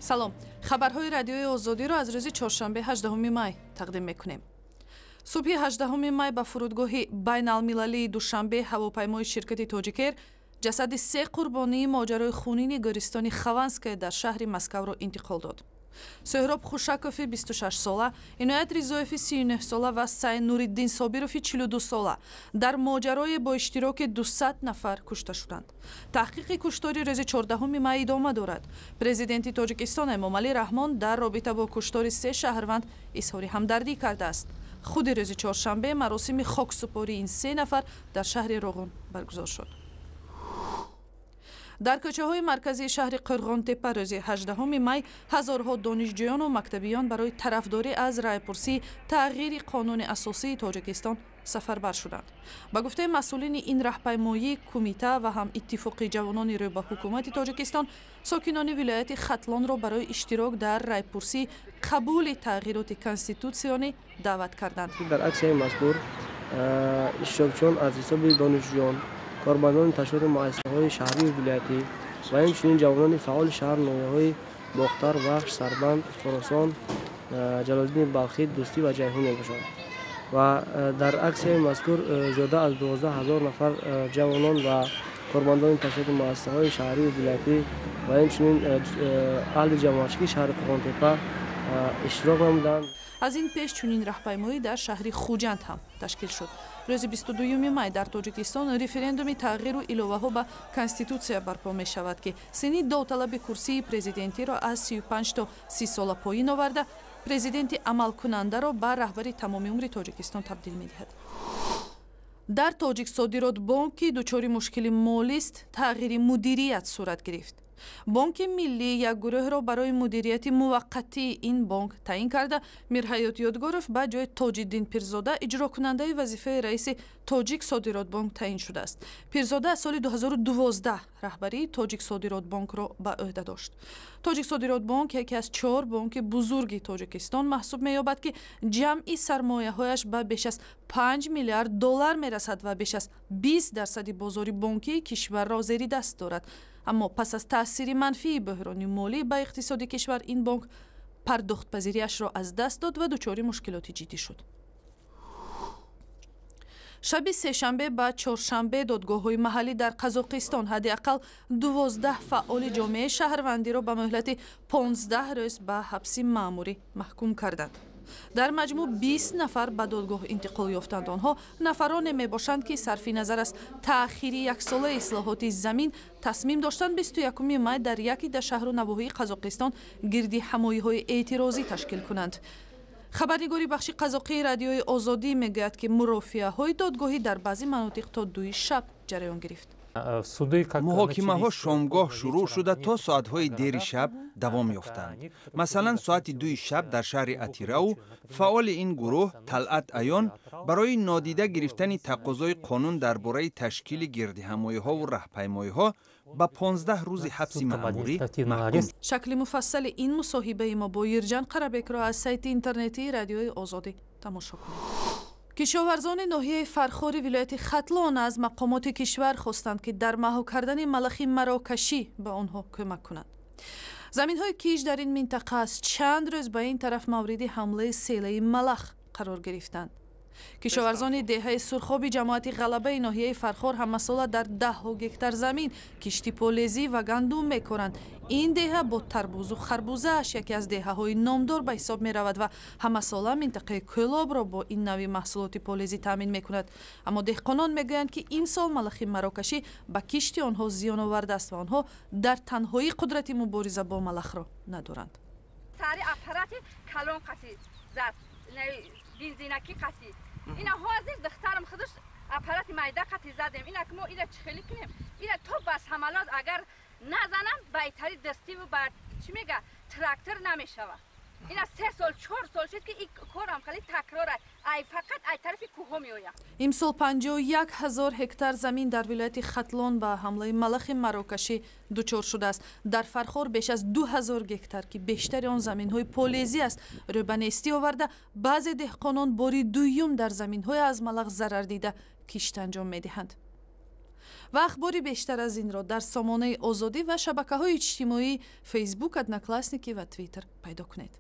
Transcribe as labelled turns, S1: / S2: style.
S1: Салом, хабарҳои Радиои Озодиро аз рӯзи чоршанбе, 18 май тақдим мекунем. Субҳи 18 май ба фурудгоҳи байналмилалии Душанбе ҳавопаймои ширкати Тоҷикэр ҷасади се қурбонии моҷарои хунини гӯристони Хованская дар шаҳри Москавро интиқол дод. Соҳроб Хушакови 26сола, Иноят Ризоеви 39сола ва Сайнуриддин Собирови 42сола дар моҷарое бо иштироки 200 нафар кушта шуданд. Таҳқиқи куштори рӯзи 14 май идома дорад. Президенти Тоҷикистон Эмомалӣ Раҳмон дар робита бо куштори се шаҳрванд изҳори ҳамдардӣ кардааст. Худи рӯзи чоршанбе маросими хоксупории ин се нафар дар шаҳри Роғун баргузор шуд. Дар кӯчаҳои марказии шаҳри Қӯрғонтеппа рӯзи 18 май ҳазорҳо донишҷӯёну мактабиён барои тарафдорӣ аз райпурсии тағйири қонуни асосии Тоҷикистон сафарбар шуданд. Ба гуфтаи масъулини ин раҳпаймоӣ, кумита ва ҳам Иттифоқи ҷавонони рӯ ба ҳукумати Тоҷикистон сокинони вилояти Хатлонро барои иштирок дар райпурсии қабули тағйироти конститутсионӣ даъват карданд.
S2: Дар аксияи мазкур иштирокчиён аз ҳисоби донишҷӯён, кормандони ташкилоти муассисаҳои шаҳрию вилоятӣ ва инчунин ҷавонони фаъоли шаҳру ноҳияҳои Бохтар, Вахш, Сарбанд, Хуросон, Ҷалолиддини Балхӣ, Дӯстӣ ва Ҷайҳун мебошанд. Ва дар аксияи мазкур зиёда аз 12 000 нафар ҷавонон ва кормандони ташкилоти муассисаҳои шаҳрию вилоятӣ ва инчунин аҳли ҷамоатчикии шаҳри Қӯрғонтеппа иштирок намуданд.
S1: Аз ин пеш чунин раҳпаймоӣ дар шаҳри Хуҷанд ҳам ташкил шуд. Рӯзи 22 май дар Тоҷикистон референдуми тағйиру иловаҳо ба конститутсия барпо мешавад, ки синни довталаби курсии президентиро аз 35 то 30 сола поин оварда, президенти амалкунандаро ба раҳбари тамоми умри Тоҷикистон табдил медиҳад. Дар Тоҷиксодиротбонк, ки дучори мушкили молист, тағйири мудирият сурат гирифт. Бонки Миллӣ як гурӯҳро барои мудирияти муваққатии ин бонк таъин карда, Мирҳаёт Ёдгоров ба ҷои Тоҷиддин Пирзода иҷрокунандаи вазифаи раиси Тоҷик Содиротбонк таъин шудааст. Пирзода аз соли 2012 раҳбарии Тоҷик Содиротбонкро ба ӯҳда дошт. Тоҷик Содиротбонк яке аз чор бонки бузурги Тоҷикистон маҳсуб меёбад, ки ҷамъи сармояҳояш ба беш аз 5 миллиард доллар мерасад ва беш аз 20 дарсади бозори бонкии кишварро зери даст дорад. Аммо пас аз таъсири манфии бӯҳрони молӣ ба иқтисоди кишвар ин бонк пардохтпазириашро аз даст дод ва дучори мушкилоти ҷиддӣ шуд. Шаби сешанбе ба чоршанбе додгоҳҳои маҳаллӣ дар Қазоқистон ҳадди ақал 12 фаъоли ҷомеаи шаҳрвандиро ба муҳлати 15 рӯз ба ҳабси маъмурӣ маҳкум карданд. Дар маҷмӯъ 20 нафар ба додгоҳ интиқол ёфтанд. Онҳо нафароне мебошанд, ки сарфи назар аз таъхири яксолаи ислоҳоти замин тасмим доштанд 21 май дар яке дар шаҳру навоҳии Қазоқистон гирди ҳамоиҳои эътирозӣ ташкил кунанд. Хабарнигори бахши қазоқии Радиои Озодӣ мегӯяд, ки мурофиаҳои додгоҳӣ дар баъзе манотиқ то 2-и шаб ҷараён гирифт.
S3: Муҳокимаҳо шомгоҳ шурӯъ шуда, то соатҳои дери шаб давом ёфтанд. Масалан, соати 2-и шаб дар шаҳри Атирау фаъоли ин гурӯҳ Талъат Аён барои нодида гирифтани тақозои қонун дар бораи ташкили гирдиҳамоиҳову раҳпаймоиҳо ба 15 рӯзи ҳабси маъмурӣ маҳкум.
S1: Шакли муфассали ин мусоҳибаи мо бо Ирҷан Қарабекро аз сайти интернетии Радиои Озодӣ тамошо кунед. Кишоварзони ноҳияи Фархори вилояти Хатлон аз мақомоти кишвар хостанд, ки дар маҳв кардани малахи марокашӣ ба онҳо кӯмак кунанд. Заминҳои кишт дар ин минтақа аз чанд рӯз ба ин тараф мавриди ҳамлаи селаи малах қарор гирифтанд. Кишоварзони деҳаи Сурхоби ҷамоати Ғалабаи ноҳияи Фархор ҳамасола дар даҳҳо гектар замин кишти полезӣ ва гандум мекоранд. Ин деҳа бо тарбузу харбузааш яке аз деҳаҳои номдор ба ҳисоб меравад ва ҳамасола минтақаи Кӯлобро бо ин навъи маҳсулоти полезӣ таъмин мекунад. Аммо деҳқонон мегӯянд, ки имсол малахи марокашӣ ба кишти онҳо зиён овардааст ва онҳо дар танҳоӣ қудрати мубориза бо малахро надоранд.
S4: Аппарати калон қати зад, бензинаки қати. Ина ҳозир духтарам худаш аппарати майда қати задем. Ина мо ира чӣ хеле кунем? Ира то бас ҳамалот агар назанам, байтари дастиву ба чӣ мега, трактор намешавад. Ина 3 сол, 4 сол шуд, ки ин корам хеле такрор, ай фақат ай тарафи кӯҳҳо меояд.
S1: Имсол 51 000 гектар замин дар вилояти Хатлон ба ҳамлаи малахи марокашӣ дучор шудааст. Дар Фархор беш аз 2000 гектар, ки бештари он заминҳои полезӣ аст, рӯ ба нестӣ оварда, баъзе деҳқонон бори дуюм дар заминҳои аз малах зарар дида кишт анҷом медиҳанд. Ва ахбори бештар аз инро дар сомонаи Озодӣ ва шабакаҳои иҷтимоии Фейсбук, Одноклассники ва Твиттер пайдо кунед.